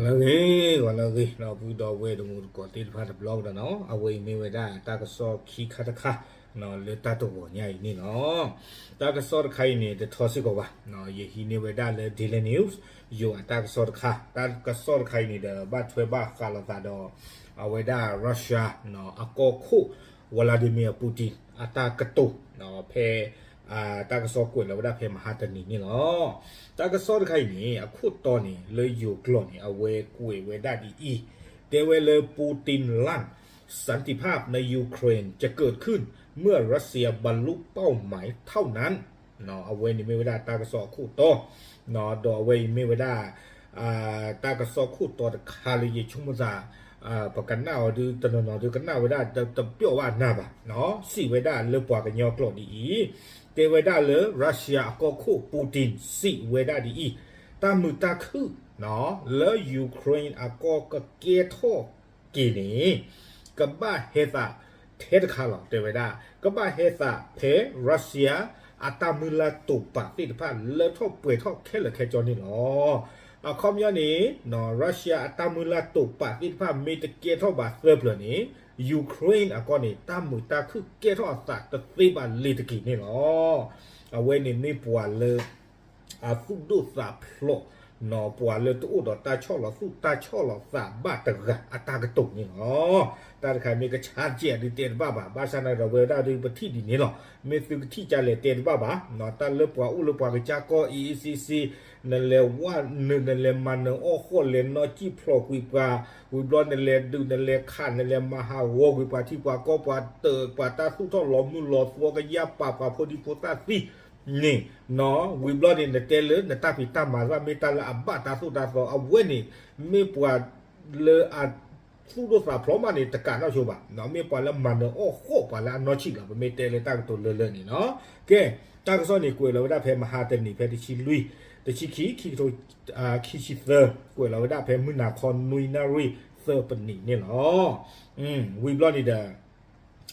ဂ့ၤဂီၤလၢအဂ့ၤ ဒီပုၢ်ဒီဝဲၢ်တံၤသကိးသ့ၣ်တဖၣ်တဘျီကဒီးနီၤ, အဝဲအံၤမ့ၢ်ဝဲဒၣ်တၢ်ကစီၣ်ခံခါတခါ လၢတၢ်တဂီၤညါအံၤန့ၣ်လီၤ. တၢ်ကစီၣ်တခါအံၤန့ၣ် တထီစ့ၢ်ကီးဘၣ်, ယဟံးန့ၢ်ဝဲဒၣ်လၢ Daily News ယိၤအတၢ်ကစီၣ်တခါ, တၢ်ကစီၣ်တခါအံၤန့ၣ်ဒီး ဘၣ်ထွဲဘၣ်ဃးလိာ်သးဒီး အဝဲဒၣ် Russia အကီၢ်ခိၣ် Vladimir Putin အတၢ်ကတိၤ ဖဲ တၢ်ကစီၣ်ကွဲးလီၤဝဲဒၣ်ဖဲမဟါတနံၤန့ၣ်လီၤ. တၢ်ကစီၣ်တခါအံၤန့ၣ် အခိၣ်တီန့ၣ် လၢယိၤကျိာ်န့ၣ် အဝဲကွဲးဝဲဒၣ်ဒ်အံၤ, တဲဝဲလၢ Putin ลั่น สันติภาพในยูเครนจะเกิดขึ้นเมื่อรัสเซียบรรลุเป้าหมายเท่านั้น အဝဲန့ၣ်မ့ၢ်ဝဲဒၣ်တၢ်ကစီၣ်အခိၣ်တီ, ဒီးအဝဲအံၤမ့ၢ်ဝဲဒၣ် တၢ်ကစီၣ်ခိၣ်တီတခါလၢယဆိကမိၣ်သး ပကနၣ်အီၤဒုး တနီၤနီၤဒုးကနၣ်ဝဲဒၣ် တပျီၣ်ဘၣ်နၢ်ဘၣ်, စံးဝဲဒၣ်လၢပှၤကညီကျိာ်ဒ်အံၤ, တဲဝဲဒၣ်လၢ Russia အကီၢ်ခိၣ် Putin စံးဝဲဒၣ်ဒ်အံၤ, တၢ်မုာ်တၢ်ခုၣ် လၢ Ukraine အကီၢ်ကကဲထီၣ်က့ၤန့ၣ် ကဘၣ်ဟဲသးထဲတခါလီၤ တဲဝဲဒၣ်, ကဘၣ်ဟဲသးဖဲ Russia အတၢ်မုၢ်လၢ်တိာ်ပာ်သ့ၣ်တဖၣ် လၢထီၣ်ပှဲၤထီၣ်ခဲလၢာ်ခဲဆ့န့ၣ်လီၤ. အခီပညီန့ၣ် Russia အတၢ်မုၢ်လၢ်တိာ်ပာ်သ့ၣ်တဖၣ် မ့ၢ်တကဲထီၣ်ဘၣ်သၢပျၢၤန့ၣ် Ukraine အကီၢ်န့ၣ် တၢ်မုာ်တၢ်ခုၣ်ကဲထီၣ်အသးတသ့ဘၣ်လ့ၤတက့ၢ်န့ၣ်လီၤ. အဝဲန့ၣ်မ့ၢ်ပှၤလၢ အသူၣ်ဒိၣ်သးဖျိး ပှၤလၢတအိၣ်ဒီးတၢ်ဆီၣ်လီၤသူၣ်တၢ်ဆီၣ်လီၤသးဘၣ်တဂၤအတၢ်ကတိၤန့ၣ်လီၤ. တၢ်တခါမ့ၢ်ကဆါကဲးဒုးတဲတဘၣ်ဘၣ်, ဘၣ်ဆၣ်န့ၣ်ဒီးဝဲဒၣ်ဒုးပထံၣ်ဒ်န့ၣ်လီၤ. မ့ၢ်သုကထံၣ်ကလဲၣ်တဲတဘၣ်ဘၣ်, တၢ်လၢပှၤအိၣ်လၢပှၤကစၢ်ကီၢ် အံၤအံၤစံစံ နလဲၤဝဲနုာ် နလဲၤမၤနၢၤအီၣ်ဃီၣ် လဲၤနီၢ်ကံၣ်ဖျိးကွံာ်ပှၤ, ဝံၤဘျီနလဲၤဒုး နလဲၤခး နလဲၤမၤဟးဂီၤကွံာ်ပှၤထံပှၤကီၢ် ပှၤတၢ်သူၣ်ထီၣ်လီၤမုၢ်လီၤသွီ ကယၢ်ပာ်ပှၤဖိဒံဖိသၣ်သံန့ၣ် ဝံၤဘျီန့ၣ် နတဲလၢနတၢ်ဖံးတၢ်မၤသၣ်မ့ၢ်တၢ်လၢအဘၣ်တၢ်သိၣ်တၢ်သီ အဝဲန့ၣ် မ့ၢ်ပှၤလၢအသူၣ်ဒိၣ်သးဖျိးမးန့ၣ် တကးနီၣ်ဆိဘၣ်, မ့ၢ်ပှၤလၢမၤနၢၤအီၣ်ဃီၣ်ပှၤလၢအနီၢ်ဆံးလီၤ. ပမ့ၢ်တဲလၢတၢ်ကတိၤလၢလၢန့ၣ်လီၤ. ကဲ တၢ်ကစီၣ်န့ၣ်ကွဲးလီၤဝဲဒၣ်ဖဲမဟါတနံၤ ဖဲတဆံလွံၢ် တဆံခံ ခံကထိ ခံဆံသၢ, ကွဲးလီၤဝဲဒၣ်ဖဲမုၢ်နၤခီနွံနၣ်ရံၣ်သၢပနံးန့ၣ်လီၤ. ဝံၤဘျီန့ၣ်ဒီး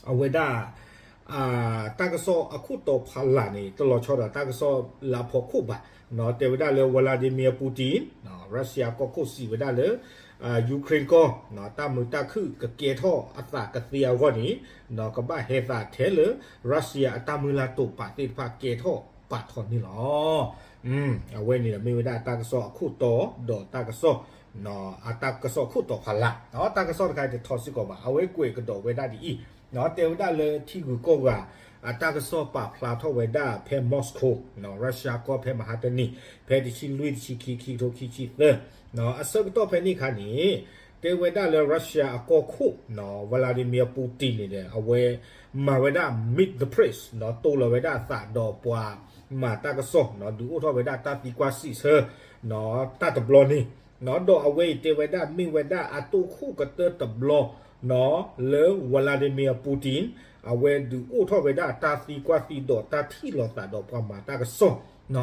အဝဲဒၣ် တၢ်ကစီၣ်အခိၣ်တီဖးလၢ်န့ၣ် တလီၤဆီဒီးတၢ်ကစီၣ်လၢအဖီခိၣ်ဘၣ်, တဲဝဲဒၣ်လၢ Vladimir Putin Russia ကီၢ်ခိၣ်စံးဝဲဒၣ်လၢ Ukraine ကီၢ် တၢ်မုာ်တၢ်ခုၣ်ကကဲထီၣ်အသးကသ့အဂီၢ်န့ၣ် ကဘၣ်ဟဲသးထဲလၢ Russia အတၢ်မုၢ်လၢ်တိာ်ပာ်သ့ၣ်တဖၣ်ကဲထီၣ်ပာ်ထီၣ်န့ၣ်လီၤ. အဝဲန့ၣ်ဒီးမ့ၢ်ဝဲဒၣ်တၢ်ကစီၣ်အခိၣ်တီ ဒီးတၢ်ကစီၣ် အတၢ်ကစီၣ်ခိၣ်တီဖးလၢ်, တၢ်ကစီၣ်တခါအံၤတထီစ့ၢ်ကီးဘၣ်, အဝဲကွဲးကဒီးဝဲဒၣ်ဒ်အံၤ, တဲဝဲဒၣ်လၢထံဂုၤကီၢ်ဂၤ အတၢ်ကစီၣ်ပာ်ဖျါထီၣ်ဝဲဒၣ်ဖဲ Moscow Russia ကီၢ်ဖဲမဟါတနံၤ ဖဲတဆံလွံၢ် တဆံခံ ခံကထိခံဆံသၢ, အဆၢကတီၢ်ဖဲန့ၣ်အခါန့ၣ် တဲဝဲဒၣ်လၢ Russia အကီၢ်ခိၣ် Vladimir Putin န့ၣ်ဒီး အဝဲမၤဝဲဒၣ် meet the press တိၢ်လီၤဝဲဒၣ်အသးဒီးပှၤမၤတၢ်ကစီၣ် ဒုးအိၣ်ထီၣ်ဝဲဒၣ်တၢ်သံကွၢ်စံးဆၢ တၢ်တဘျီန့ၣ်, ဒီးအဝဲအံၤတဲဝဲဒၣ်မ့ၢ်ဝဲဒၣ်အတိၢ်ခိၣ်ကတၢၢ်တဘျီ လၢ Vladimir Putin အဝဲဒုးအိၣ်ထီၣ်ဝဲဒၣ်တၢ်သံကွၢ်သံဒီးတၢ်ထံၣ်လိာ်သးဒီးပှၤမၤတၢ်ကစီၣ်,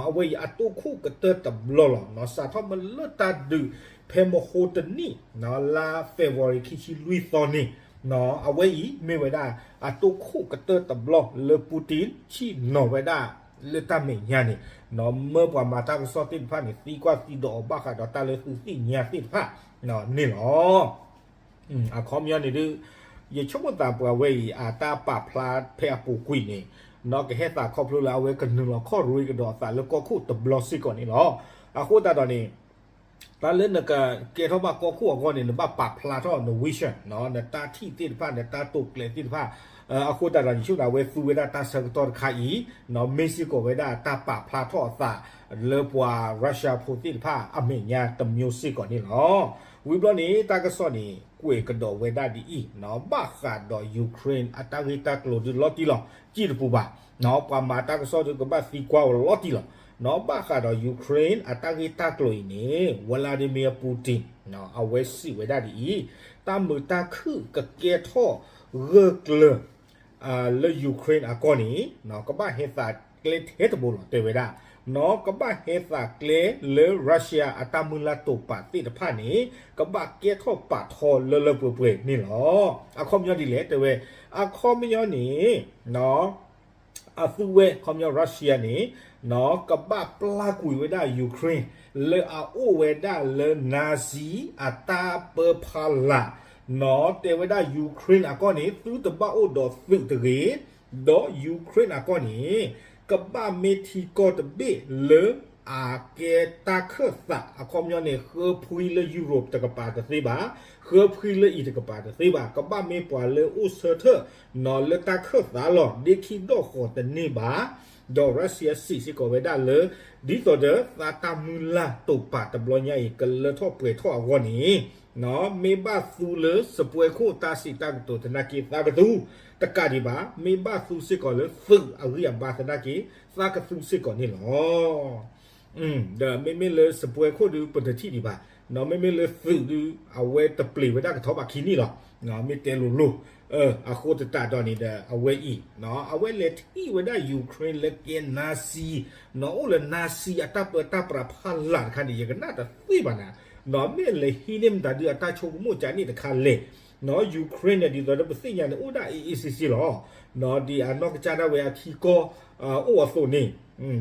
အဝဲအံၤအတိၢ်ခိၣ်ကတၢၢ်တဘျီလီၤ. စးထီၣ်မ့ၢ်လၢတၢ်ဒုးဖဲမဟါတနံၤ လါ February ခံဆံလွံၢ်သီန့ၣ်, အဝဲအံၤမ့ၢ်ဝဲဒၣ်အတိၢ်ခိၣ်ကတၢၢ်တဘျီလၢ Putin ဆ့ၣ်နီၤဝဲဒၣ်လၢတၢ်မဲာ်ညါန့ၣ်, မၢပှၤမၤတၢ်ကစီၣ်သ့ၣ်တဖၣ်န့ၣ် သံကွၢ်သံဒီးအီၤဘၣ်ဃးဒီးတၢ်လၢသုသ့ၣ်ညါသ့ၣ်တဖၣ်န့ၣ်လီၤ. အခီပညီန့ၣ်ဒုး ယဆိကမိၣ်သးပှၤဝဲအံၤ အတၢ်ပာ်ဖျါဖဲအပူၤကွံာ်န့ၣ် ကဟဲသးခီဖျိလၢအဝဲကနုာ်လီၤခီၣ်ရ့ကဒီးအသးလၢကီၢ်ခိၣ်တဘျီစ့ၢ်ကီးန့ၣ်လီၤ. အဃိသတးဒီးန့ၣ် တၢ်လၢနကကဲထီၣ်ဘၣ်ကီၢ်ခိၣ်အဂီၢ်န့ၣ် နဘၣ်ပာ်ဖျါထီၣ်န vision နတၢ်ထံၣ်သ့ၣ်တဖၣ် နတၢ်တိာ်ကျဲၤသ့ၣ်တဖၣ်, အဃိသတးဒီး ယဆိကမိၣ်သးဝဲသူဝဲဒၣ်တၢ်ဆၢကတီၢ်တခါအံၤ မ့ၢ်စ့ၢ်ကီးဝဲဒၣ်တၢ်ပာ်ဖျါထီၣ်အသး လၢပှၤ Russia ဖိသ့ၣ်တဖၣ်အမဲာ်ညါတမျိုးစ့ၢ်ကီးန့ၣ်လီၤ. ဝံၤဘျီန့ၣ် တၢ်ကစီၣ်န့ၣ် ကွဲးကဒီးဝဲဒၣ်ဒ်အံၤ, ဘၣ်ဃးဒီး Ukraine အတၢ်ဂ့ၢ်တၢ်ကျိၤဒုးလီၤတံၢ်လီၤ စံၣ်တပူၤဘၣ်, ပှၤမၤတၢ်ကစီၣ်ဒုးကဘၣ်သံကွၢ်အီၤလီၤတံၢ်လီၤ. ဘၣ်ဃးဒီး Ukraine အတၢ်ဂ့ၢ်တၢ်ကျိၤအံၤန့ၣ် Vladimir Putin အဝဲစံးဝဲဒၣ်ဒ်အံၤ, တၢ်မုာ်တၢ်ခုၣ်ကကဲထီၣ်ဂၢၢ်ကျၢၤ လၢ Ukraine အကီၢ်န့ၣ် ကဘၣ်ဟဲသးကျဲထဲတဘိလီၤ တဲဝဲဒၣ်, ကဘၣ်ဟဲသးကျဲလၢ Russia အတၢ်မုၢ်လၢ်တိာ်ပာ်သ့ၣ်တဖၣ်န့ၣ် ကဘၣ်ကဲထီၣ်ပာ်ထီလၢလၢပှဲၤပှဲၤန့ၣ်လီၤ. အခီပညီဒ်လဲၣ်တဲဝဲ, အခီပညီန့ၣ် အသုဝဲ ခီပညီ Russia န့ၣ် ကဘၣ်ပျၢ်ကွံာ်ဝဲဒၣ် Ukraine လၢအအိၣ်ဝဲဒၣ်လၢ Nazi အတၢ်ပၢဖီလာ် တဲဝဲဒၣ် Ukraine အကီၢ်န့ၣ် သုတဘၣ်အိၣ်ဒီးသုးတဂ့ၤ, ဒီး Ukraine အကီၢ်န့ၣ် ကဘၣ်မ့ၢ်ထံကီၢ်တဘ့ၣ်လၢ အကဲတၢ်ခၢၣ်သး အခီပညီန့ၣ် ဃၢဖှံလၢ Europe တကပၤတသ့ဘၣ်, ဃၢဖှံလၢအံၤတကပၤတသ့ဘၣ်, ကဘၣ်မ့ၢ်ပှၤလၢအိၣ်ဆၢထၢၣ် လၢတၢ်ခၢၣ်သးလီၤ ဒ့ခံဒီၣ်ဃီၤတန့ၢ်ဘၣ်, ဒီး Russia စံးစ့ၢ်ကီးဝဲဒၣ်လၢ ဒ်သိးဒီးသးတၢ်မုၢ်လၢ်တိာ်ပာ်တဘျီညါအံၤ ကလၢထီၣ်ပှဲၤထီၣ်အဂီၢ်န့ၣ် မ့ၢ်ဘၣ်သူလၢစပွဲခိၣ်တၢ်စံးတၢ်ကတိၤသနာ်က့ သးကသူ တကးဒံးဘၣ် မ့ၢ်ဘၣ်သူစ့ၢ်ကီးလၢသုးအဂံၢ်အဘါသနာ်က့ သးကသူစ့ၢ်ကီးန့ၣ်လီၤ. ဒီးမ့မ့ၢ်လၢစပွဲခိၣ်ဒုး ပတထံၣ်ဒံးဘၣ်, မ့မ့ၢ်လၢသုးဒုး အဝဲတပျံၤဝဲဒၣ်ကထီဘၣ်ခံနံၣ်လီၤ. မ့ၢ်တဲလိၤလိၤ အဃိသတးဒီးန့ၣ်ဒီး အဝဲအံၤ အဝဲလဲၤထံၣ်ဝဲဒၣ် Ukraine လၢကဲ Nazi အိၣ်လၢ Nazi အတၢ်ပၢတၢ်ပြးဖီလာ်တခါန့ၣ် ယကနၣ်တသ့ဘၣ်နၤ, မ့ၢ်လဲၤဟံးန့ၢ်မတၤဒုးအတၢ်ဆိကမိၣ်ကန့ၣ်တခါလဲၣ်. Ukraine န့ၣ် ဒ်သိးဒီးပသ့ၣ်ညါန့ၣ် အိၣ်ဒၣ်အ့ၣ်အ့ၣ်စ့စ့လီၤ. ဒ်အနီၢ်ကစၢ်ဒၣ်ဝဲအထံကီၢ် အိၣ်အသိးန့ၣ်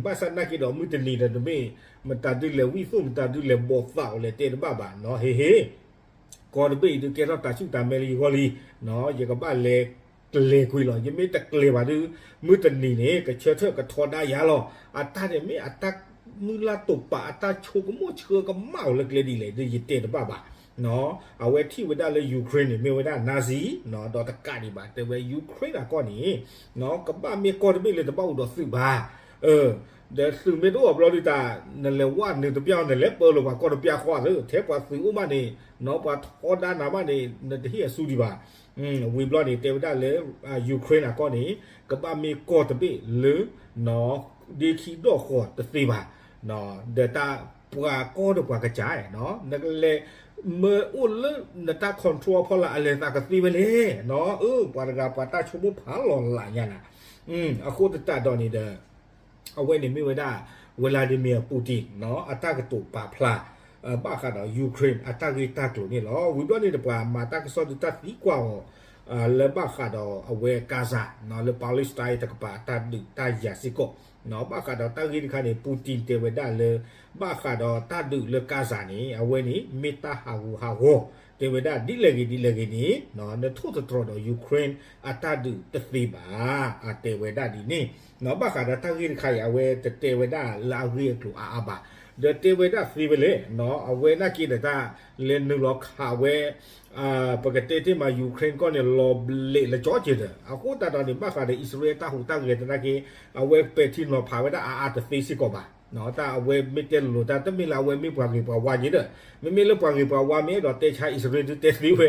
ဘၣ်ဆၣ်သနာ်က့ဒီး မုၢ်တနံၤဒီးတမ့ၢ် မတၤဒုးလဲၤဝံၣ်သိၣ် မတၤဒုးလဲၤဘီၣ်သးအီၤလဲၤတဲတဘၣ်ဘၣ်နီၤ ဟ့ဟ့ ကီၢ်တဘ့ၣ်အံၤဒုးကဲထီၣ်တၢ်ဆူၣ်တၢ်မဲလၢယဂီၢ်လံ, ယကဘၣ်လဲၤကျဲၤကွံာ်လီၤ. ယမ့ၢ်တကျဲၤဘၣ်ဒုး မုၢ်တနံၤန့ၣ် ကဆၢထၢၣ်ကထီဒါယၤလီၤ. အတၢ်န့ၣ်မ့ၢ်အတၢ်မုၢ်လၢ်တိာ်ပာ် အတၢ်ဆိကမိၣ်ဆှၢကမၣ်အီၤလၢကျဲဒ်လဲၣ်ဒုး ယတဲတဘၣ်ဘၣ်. အဝဲထံၣ်ဝဲဒၣ်လၢ Ukraine န့ၣ် မ့ၢ်ဝဲဒၣ် Nazi ဒီးတကးဒံးဘၣ် တဲဝဲ Ukraine အကီၢ်န့ၣ် ကဘၣ်မ့ၢ်ကီၢ်တဘ့ၣ်လၢတဘၣ်အိၣ်ဒီးသုးဘၣ် ဒီးသုးမ့ၢ်တအိၣ်အဘျီဒုးတၢ် နလဲၤဝဲနုာ်တပျၢ် နလဲၤပၢလိာ်ပှၤကီၢ်တပျၢ်ဃီဧါ, ထဲပှၤသုးအိၣ်ဘၣ်န့ၣ် ပှၤထီဒါနၤဘၣ်န့ၣ် နတဟ့ၣ်အစုဒံးဘၣ်. ဝံၤဘျီန့ၣ် တဲဝဲဒၣ်လၢ Ukraine အကီၢ်န့ၣ် ကဘၣ်မ့ၢ်ကီၢ်တဘ့ၣ်လၢ ဒ့ခံဒီၣ်ဃီၤတသ့ဘၣ်. ဒီးတၢ်ပှၤကီၢ်ဒီးပှၤကစၢ် နကလဲၤ မ့ၢ်အိၣ်လၢနတၢ် control အဖီလာ် အလဲၤသးကသ့ဝဲလဲၣ်. ပှၤတဂၤပှၤတၢ်ဆိကမိၣ်ဖးလီၤလးညါနၤ. အဃိသတးဒီးန့ၣ်ဒီး အဝဲန့ၣ်မ့ၢ်ဝဲဒၣ် Vladimir Putin အတၢ်ကတိၤပာ်ဖျါ ဘၣ်ဃးဒီး Ukraine အတၢ်ဂ့ၢ်တၢ်ကျိၤန့ၣ်လီၤ. ဝံၤဘျီန့ၣ်ဒီးပှၤမၤတၢ်ကစီၣ်ဒုးတၢ်သံကွၢ်အီၤ လၢဘၣ်ဃးဒီးအဝဲ Gaza လၢ Palestine တကပၤတၢ်ဒုးတၢ်ယၤစ့ၢ်ကီး ဘၣ်ဃးဒီးတၢ်ဂ့ၢ်တခါန့ၣ် Putin တဲဝဲဒၣ်လၢ ဘၣ်ဃးဒီးတၢ်ဒုးလၢ Gaza န့ၣ် အဝဲန့ၣ် မ့ၢ်တၢ်ဟးဂူာ်ဟးဂီၤ တဲဝဲဒၣ်ဒ်လဲၣ်ဂ့ၤဒ်လဲၣ်ဂ့ၤန့ၣ် နထိၣ်သတြီၤဒီး Ukraine အတၢ်ဒုးတသ့ဘၣ် အတဲဝဲဒၣ်ဒ်န့ၣ်. ဘၣ်ဃးဒီးတၢ်ဂ့ၢ်တခါအံၤ အဝဲတတဲဝဲဒၣ်လၢအဂ့ၢ်အကျိၤအါအါဘၣ်. ဒီးတဲဝဲဒၣ်သ့ဝဲလဲၣ် အဝဲနာ်က့ဒီးတၢ်လဲၤနုာ်လီၤခးဝဲ ပကတဲတ့ၢ်မး Ukraine ကီၢ်န့ၣ် လီၤဘျဲးလၢကၠီက့ၤဒီး အဃိသတးဒီးန့ၣ် ဘၣ်ဃးဒီးအံၣ်စရ့လးတၢ်ဟူးတၢ်ဂဲၤသနာ်က့ အဝဲပဲာ်ထံနီၤဖးဝဲဒၣ်အါအါတသ့စ့ၢ်ကီးဘၣ်. တၢ်အဝဲမ့ၢ်တဲလိၤလိၤတၢ် တမ့ၢ်လၢအဝဲမ့ၢ်ပှၤဂ့ၤပှၤဝါက့ၤဒီး မ့မ့ၢ်လၢပှၤဂ့ၤပှၤဝါမ့ၢ်အဲၣ်ဒိးတဲဆါအံၣ်စရ့လးဒုးတဲသ့ဝဲ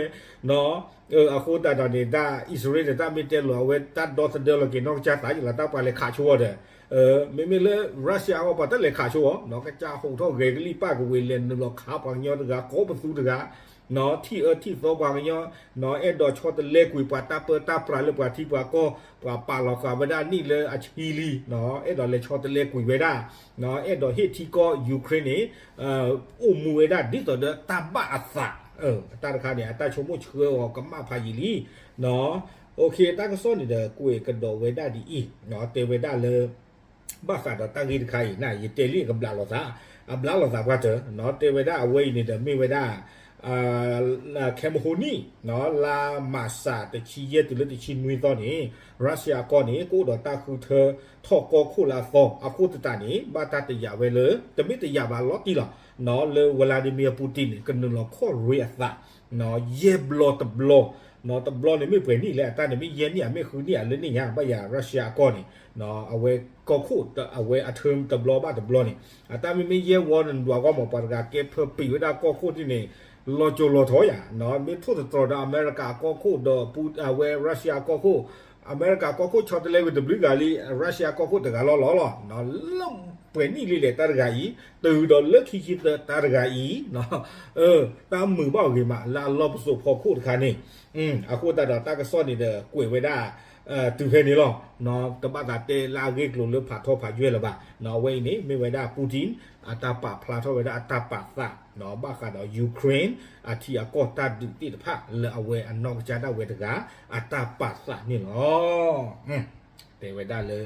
အဃိသတးဒီးန့ၣ် တၢ်အံၣ်စရ့လးန့ၣ် တၢ်မ့ၢ်တဲလိၤ အဝဲတၢ်ဒီသဒၢလီၤက့ၤနီၢ်ကစၢ်သးယလီၤ တၢ်ပှၤလဲၤခးဆိအီၤဒီး မ့မ့ၢ်လၢ Russia အဂီၢ် ပှၤတလဲၤခးဆိအီၤ ကစၢ်ဟူးထီၣ်ဂဲၤကလံၣ်ပၢ်ကဝ့ၤ လဲၤနုာ်လီၤခးပှၤကညီတဂၤ ကိးပသူတဂၤ ထံၣ်အၢထံၣ်သီပှၤကညီ အဲၣ်ဒိးဆီတလဲကွံာ်ပှၤတၢ်ပၢတၢ်ပြးလၢပှၤထံပှၤကီၢ် ပှၤပာ်လီၤဃာ်ဝဲဒၣ်နံၣ်လၢအဆံလံ အဲၣ်ဒိးလဲၤဆီတလဲကွံာ်ဝဲဒၣ် အဲၣ်ဒိးဟ့ၣ်ထံကီၢ် Ukraine န့ၣ် အိၣ်မူဝဲဒၣ်ဒ်သိးဒီးတၢ်ဘၣ်အသး တၢ်တခါန့ၣ် အတၢ်ဆိကမိၣ်ဆှၢအီၤကမၣ်ဖးယံာ်လံ တၢ်ကစီၣ်န့ၣ်ဒီး ကွဲးကဒီးဝဲဒၣ်ဒ်အံၤ တဲဝဲဒၣ်လၢ ဘၣ်ဃးဒီးတၢ်ဂ့ၢ်တခါအံၤ ယတဲလံကဘျးလိာ်သး အဘျးလိာ်သးပှၢ်တၢၢ် တဲဝဲဒၣ်အဝဲအံၤန့ၣ်ဒီးမ့ၢ်ဝဲဒၣ် ခဲမဟိနံၣ် လါမးစး တဆံယဲၢ်တုၤလၢတဆံနွံသီန့ၣ် Russia အကီၢ်န့ၣ် ကအိၣ်ဒီးတၢ်ဃုထၢထီၣ်ကီၢ်ခိၣ်လၢအသီ အဃိသတးန့ၣ် ဘၣ်တၢ်တယာ်ဝဲလၢ တမ့ၢ်တယာ်ဘၣ်လီၤတံၢ်လီၤ လၢ Vladimir Putin န့ၣ် ကနုာ်လီၤခီၣ်ရ့အသး ယဲၢ်ဘျီတဘျီ တဘျီန့ၣ်မ့ၢ်ပှဲၤနံၣ်လဲၣ် အတၢ်န့ၣ်မ့ၢ်ယဲၢ်နံၣ် အမ့ၢ်ဃုနံၣ် အလၢနံၣ်ညါ ဘၣ်ယၤ Russia အကီၢ်န့ၣ် အဝဲကီၢ်ခိၣ် အဝဲအ term တဘျီဘၣ်တဘျီန့ၣ် အတၢ်မ့မ့ၢ်ယဲၢ်ဝီနဒွးဂီၢ်မး ပှၤတဂၤကဲဖၢပံးဝဲဒၣ်ကီၢ်ခိၣ်ဒ်န့ၣ် လီၤစိၤလီၤထီယၤ မ့ၢ်ထိၣ်သတြီၤဒီးအမဲရကၤအကီၢ်ခိၣ်ဒီး အဝဲ Russia အကီၢ်ခိၣ် အမဲရကၤကီၢ်ခိၣ်ဆီတလဲဝံၤတဘျုးဂၤလံ Russia ကီၢ်ခိၣ်တဂၤလီၤလီၤလီၤ လၢပှဲၤနံၣ်လံလဲၣ်တၢ်တဂၤအံၤ တုၤဒီးလၢခံဆံသၢတၢ်တဂၤအံၤ တၢ်မုာ်ဘၣ်အဂ့ၤမးလၢအလီၢ်ပစိာ်ဖီခိၣ်တခါန့ၣ် အဃိသတးဒီးတၢ်ကစီၣ်န့ၣ်ဒီးကွဲးဝဲဒၣ် တုၤဖဲန့ၣ်လီၤ တဘၣ်သးတဲလၢအဂ့ၢ်ကျိၤလၢဖးထီဖးယွဲၢ်လၢၤဘၣ် အဝဲအံၤန့ၣ် မ့ၢ်ဝဲဒၣ် Putin အတၢ်ပာ်ဖျါထီၣ်ဝဲဒၣ်အတၢ်ပာ်သး ဘၣ်ဃးဒီး Ukraine အထံအကီၢ်တၢ်ဒုးသ့ၣ်တဖၣ်လၢအဝဲအနီၢ်ကစၢ်ဒၣ်ဝဲတဂၤ အတၢ်ပာ်သးန့ၣ်လီၤ. တဲဝဲဒၣ်လၢ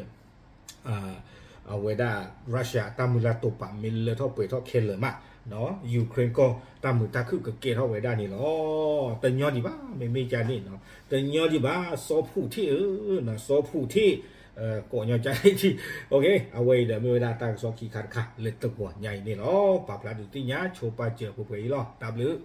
အဝဲဒၣ် Russia အတၢ်မုၢ်လၢ်တိာ်ပာ်မ့ၢ်လၢထီၣ်ပှဲၤထီၣ်ခဲလၢာ်မး, Ukraine ကီၢ်တၢ်မုာ်တၢ်ခုၣ်ကကဲထီၣ်ဝဲဒၣ်န့ၣ်လီၤ. တညီဒံးဘၣ် မ့မ့ၢ်ကန့ၣ်နီၤ, တညီဒံးဘၣ် စီၤဖူးထ့ၣ်ဧၢ, စီၤဖူးထ့ၣ် ကိးညီကန့ၣ်ထံ, အဝဲအံၤဒီး မ့ၢ်ဝဲဒၣ်တၢ်ကစီၣ်ခံခါတခါလၢတဂီၤညါအံၤန့ၣ်လီၤ. ပာ်ဖျါဒုးသ့ၣ်ညါဆိပာ်စၢၤပှဲၤပှဲၤအံၤလီၤ. တၢ်ဘျုး